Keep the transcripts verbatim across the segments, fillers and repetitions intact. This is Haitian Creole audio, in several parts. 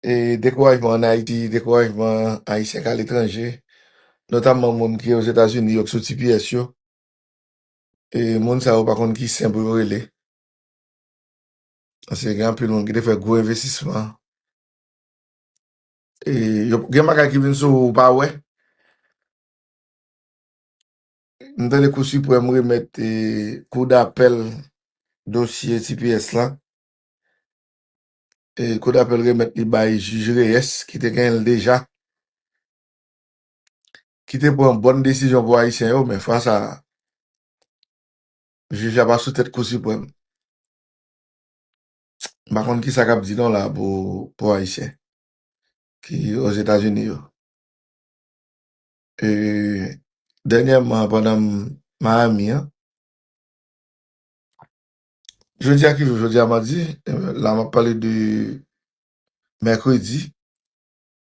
e dekourajman ann Ayiti, dekourajman Ayisyen k aletranje, notamman moun ki Ozetazini yo, k sou T P S yo. E moun sa yo pa konn ki sen pou yo rele. Paske gen anpil moun ki te fè gwo envestisman. E yo, gen bagay ki vin sou ou pa wè. M tande Kou Siprèm remèt e, Kou Dapèl dosye T P S la. E Kou Dapèl remèt li bay jij Reyès ki te genyen l deja. Ki te pran bòn desizyon pou Ayisyen yo, men fwa sa a, jij la pa sou tèt Kou Siprèm. M pa konn kisa k ap di non la pou, pou Ayisyen ki Ozetazini yo. E, dènyèman, pandan m Miami an, jodi a ki jou? Jodi a madi, e, la m ap pale de mèkredi,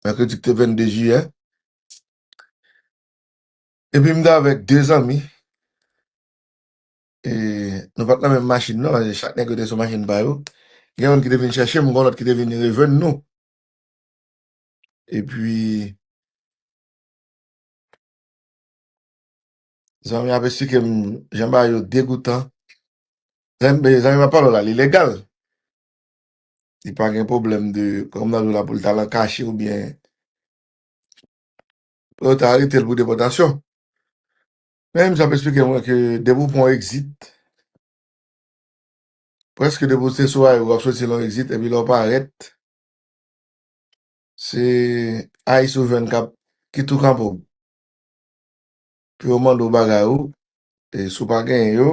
mèkredi ki te vennde jiyè. Epi m te avèk de zanmi. E nou pa t nan menm machin non, paske chak nèg yo te sou machin pa yo. Gen youn ki te vin chèche m, gen lòt ki te vin rejwenn nou. Epi, zanmi ap esplike m jan bagay yo degoutan. Zanmi, zanmi m ap pale w la, li legal. Li pa gen pwoblèm de, kòm nan jou la pou l t al an kache oubyen pou yo ta arete l pou depòtasyon. Men misye ap esplike mwen ke depi w pran yon egzit, prèske depi w te sou ayewopò, w ap soti nan yon egzit, epi lè w parèt, se ICE ou jwenn k ap, ki tou kanpe w. Pou yo mande w bagay ou, e si w pa genyen yo,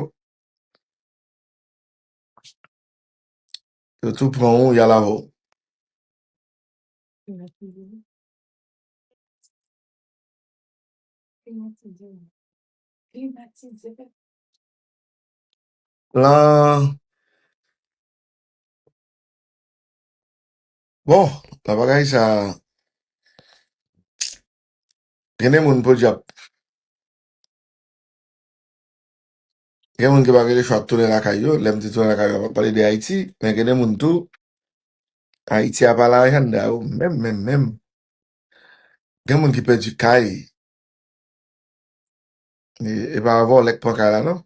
yo tou pran ou, y al avè w. Lan, bon, nan bagay sa, gen de moun podyab. Gen moun ki pa gen lechwa tounen lakay yo. Lè m di tounen lakay yo, m ap pale de Ayiti, men gen de moun tou, Ayiti a pa lajanda yo, menm, menm, menm. Gen moun ki pèdi kay. E, e pa vòlè k pran kay la, non.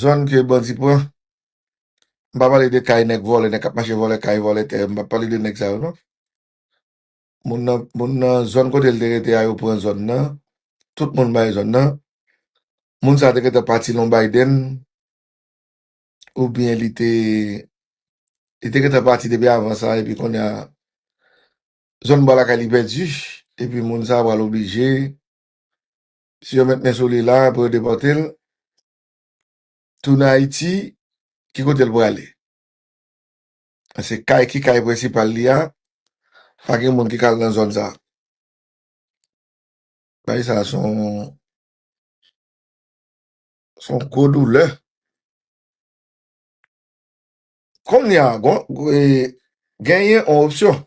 Zòn ke bandi pran. M pa pale de kay nèg vòlè, nèg k ap mache vòlè kay, vòlè tè, m pa pale de nèg sa yo, non. Moun nan, moun nan zòn kote l te rete a, yo pran zòn nan. Tout moun bay zòn nan. Moun sa a te gentan pati Lonbayden, oubyen li te, li te gentan pati depi avan sa, epi kounye a, zòn bò lakay li pèdi, epi moun sa a pral oblije, si yo met men sou li la, pou yo depòte l, tounen Ayiti, ki kote l prale? Se kay ki kay prensipal li a, pa gen moun ki ka al nan zòn sa. Bagay sa se yon, se yon gwo doulè. Kounye a, gon, e, genyen yon opsyon.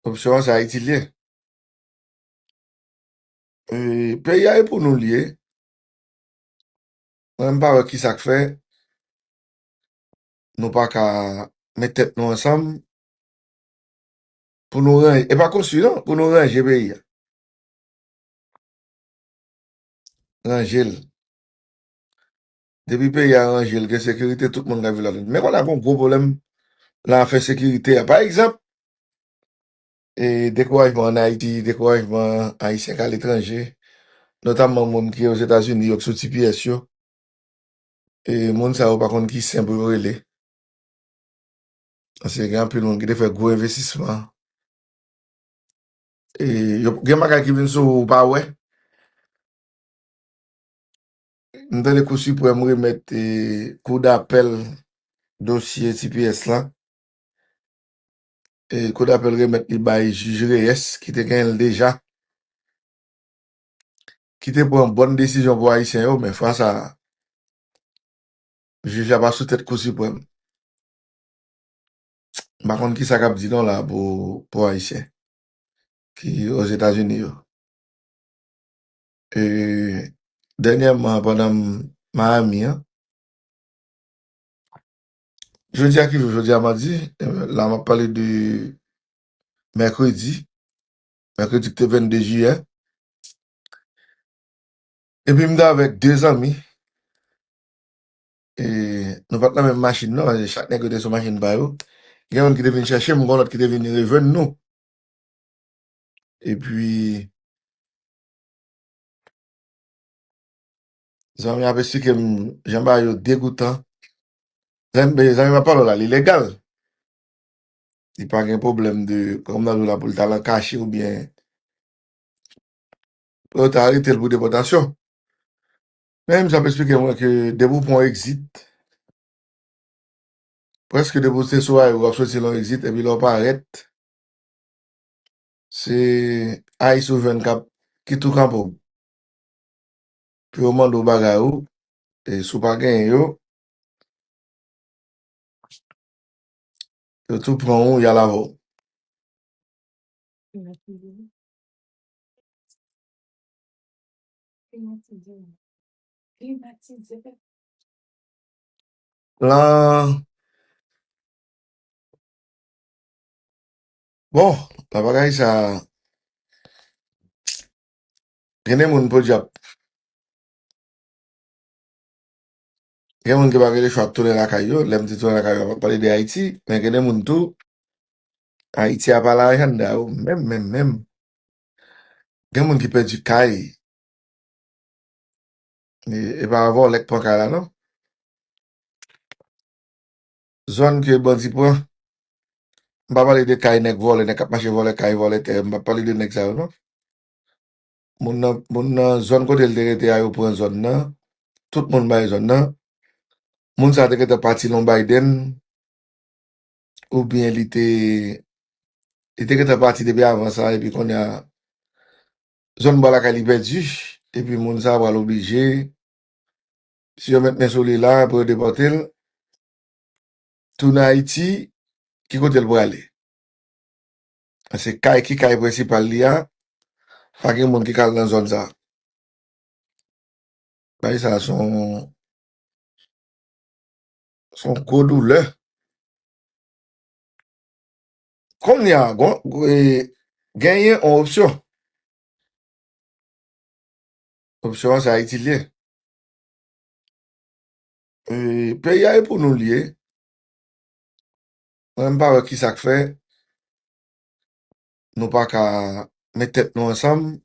Opsyon an, se Ayiti l ye. E, peyi a, e pou nou l ye. Mwen, m pa wè kisa k fè nou pa ka met tèt nou ansanm pou nou ranje, e pa konstwi non, pou nou ranje peyi a. Ranje l. Depi peyi a ranje l, gen sekirite, tout moun ka viv ladann. Men kounye a gen yon gwo pwoblèm nan afè sekirite a. Pa egzanp, e, dekourajman ann Ayiti, dekourajman Ayisyen k aletranje, notamman moun ki Ozetazini yo, k sou T P S yo. E moun sa yo pa konn ki sen pou yo rele. Paske gen anpil moun ki te fè gwo envestisman. E yo, gen bagay ki vin sou ou pa wè. M tande Kou Siprèm remèt e, Kou Dapèl dosye T P S la. E Kou Dapèl remèt li bay jij Reyès ki te genyen l deja. Ki te pran bòn desizyon pou Ayisyen yo, men fwa sa a, jij la pa sou tèt Kou Siprèm. M pa konn kisa k ap di non la pou, pou Ayisyen ki Ozetazini yo. E, dènyèman, pandan m Miami an, Jodi a ki jou? Jodi a madi. Eh, la m ap pale de mèkredi. Mèkredi ki te vennde jiyè. Epi m te avèk de zanmi. E nou pa t nan menm machin non, paske chak nèg yo te sou machin pa yo. Gen youn ki te vin chèche m, gen lòt ki te vin rejwenn nou. Epi, zanmi ap esplike m jan bagay yo degoutan. Zanmi, zanmi m ap pale w la, li legal. Li pa gen pwoblèm de, kòm nan la pou l ta al an kache oubyen pou yo ta arete l pou depòtasyon. Men misye ap esplike mwen ke depi w pran yon egzit, prèske depi w te sou ayewopò, w ap soti nan egzit, epi lè w parèt, se ICE ou jwenn k ap, ki tou kanpe w. Pou yo mande w bagay ou, e si w pa genyen yo, yo tou pran ou, y al avè w. Lan, bon, nan bagay sa, gen de moun podyab. Gen moun ki pa gen lechwa tounen lakay yo. Lè m di tounen lakay yo, m ap pale de Ayiti, men gen de moun tou, Ayiti a pa lajanda yo, menm, menm, menm. Gen moun ki pèdi kay. E, e pa vòlè k pran kay la, non. Zòn ke bandi pran. M pa pale de kay nèg vòlè, nèg k ap mache vòlè kay, vòlè tè. M pa pale de nèg sa yo, non. Moun nan, moun nan zòn kote l te rete a, yo pran zòn nan. Tout moun bay zòn nan. Moun sa te gentan pati Long Biden, oubyen li te, li te gentan pati depi avan sa, epi kounye a, zòn bò lakay li pèdi, epi moun sa pral oblije, si yo met men sou li la, pou yo depòte l, tounen Ayiti, ki kote l prale? Se kay ki kay prensipal li a, pa gen moun ki ka al nan zòn sa. Bagay sa se yon, se yon gwo doulè. Kounye a, gon-, e, genyen yon opsyon. Opsyon an, se Ayiti l ye. E, peyi a, e pou nou l ye. Mwen, m pa wè ki sa k fè nou pa ka met tèt nou ansanm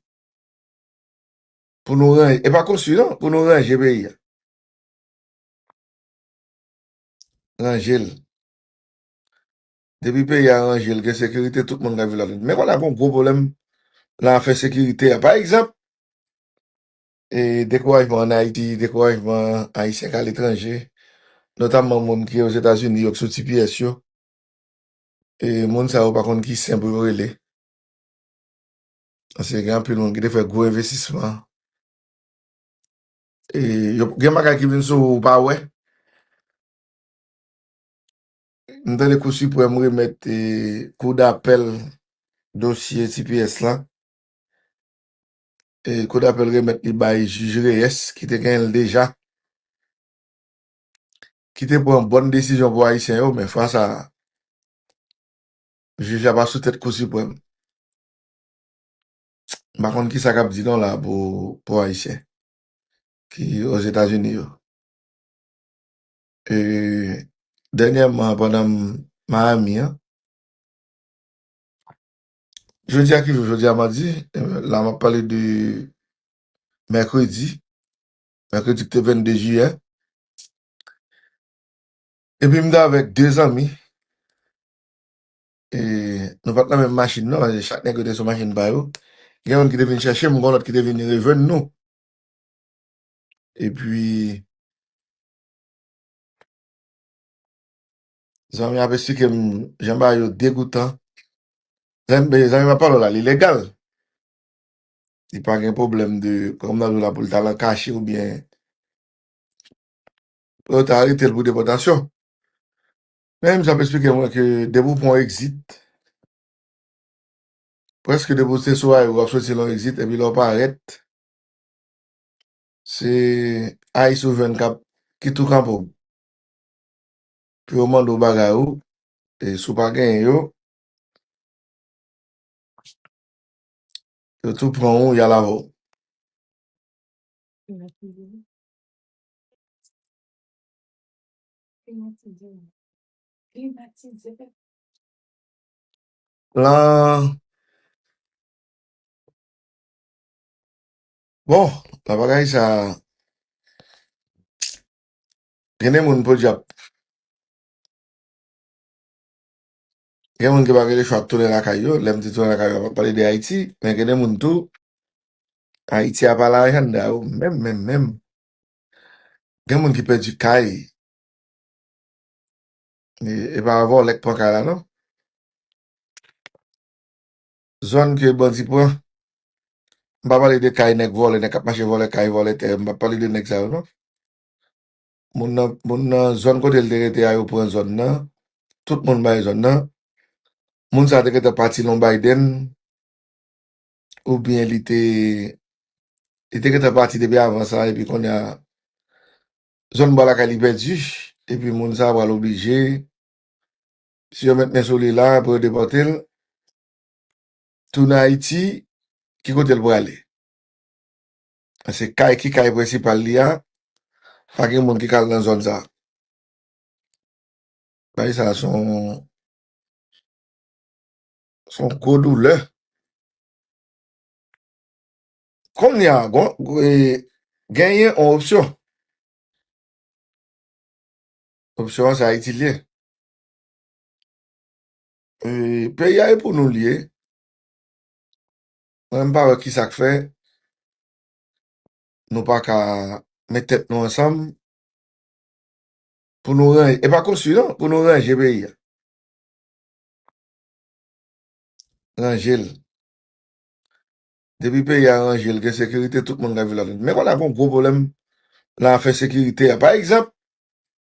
pou nou ranje, e pa konstwi non, pou nou ranje peyi a. Ranje l. Depi peyi a ranje l, gen sekirite, tout moun ka viv ladan l. Men kounye a gen yon gwo pwoblèm nan afè sekirite a. Pa egzanp, e, dekourajman ann Ayiti, dekourajman Ayisyen k aletranje, notamman moun ki Ozetazini yo, k sou T P S yo. E, moun sa yo pa konn ki sen pou yo rele. Paske gen anpil moun ki te fè gwo envestisman. E, yo, gen bagay ki vin sou ou, ou pa wè. M tande Kou Siprèm remèt, e, Kou Dapèl dosye T P S lan. E, Kou Dapèl remèt li bay jij Reyès, ki te genyen l deja, ki te pran bòn desizyon pou Ayisyen yo, men fwa sa a, jij la pa sou tèt Kou Siprèm. M pa konn ki sa k ap di non la pou, pou Ayisyen ki Ozetazini yo. E, dènyèman, pandan m Miami an, jodi a ki jou? Jodi a madi, e, la m ap pale de mèkredi, mèkredi ki te vennde jiyè. Epi m te avèk de zanmi. E nou pa t nan menm machin non, paske chak nèg yo te sou machin pa yo. Gen youn ki te vin chèche m, gen lòt ki te vin rejwenn nou. Epi, zanmi ap esplike m jan bagay yo degoutan. Zanmi, zanmi m ap pale w la, li legal. Li pa gen pwoblèm de, kòm nan la pou l ta al an kache oubyen pou yo ta arete l pou depòtasyon. Men misye ap esplike mwen ke depi w pran yon egzit, prèske depi w te sou ayewopò, w ap soti nan egzit, epi lè w parèt, se ICE ou jwenn k ap, ki tou kanpe w. pou yo mande w bagay ou, e si w pa genyen yo, yo tou pran ou, y al avè w. Lan, bon, nan bagay sa, gen de moun podyab. Gen moun ki pa gen lechwa tounen lakay yo. Lè m di tounen lakay yo, m ap pale de Ayiti, men gen de moun tou, Ayiti a pa lajanda yo, menm, menm, menm. Gen moun ki pèdi kay. E, e pa vòlè k pran kay la, non. Zòn ke bandi pran, m pa pale de kay nèg vòlè, nèg k ap mache vòlè kay, vòlè tè, m pa pale de nèg sa yo, non. Moun nan, moun nan zòn kote l te rete a, yo pran zòn nan, tout moun bay zòn nan. Moun sa te gentan pati nan Biden, oubyen li te, li te gentan pati depi avan sa, epi kounye a, zòn bò lakay li pèdi, epi moun sa pral oblije, si yo met men sou li la, pou yo depòte l, tounen Ayiti, ki kote l prale? Se kay, ki kay prensipal li a, pa gen moun ki ka al nan zòn sa. Bagay sa se yon, se yon gwo doulè. Kounye a, gon, e, genyen yon opsyon. Opsyon an, se Ayiti l ye. E, peyi a e pou nou l ye. Mwen, m pa wè ki sa k fè nou pa ka met tèt nou ansanm pou nou ranje. E pa konstwi, non, pou nou ranje peyi a. Ranje l. Depi peyi a ranje l, gen sekirite, tout moun ka viv ladan. Men kounye a gen yon gwo pwoblèm nan afè sekirite a. Pa egzanp,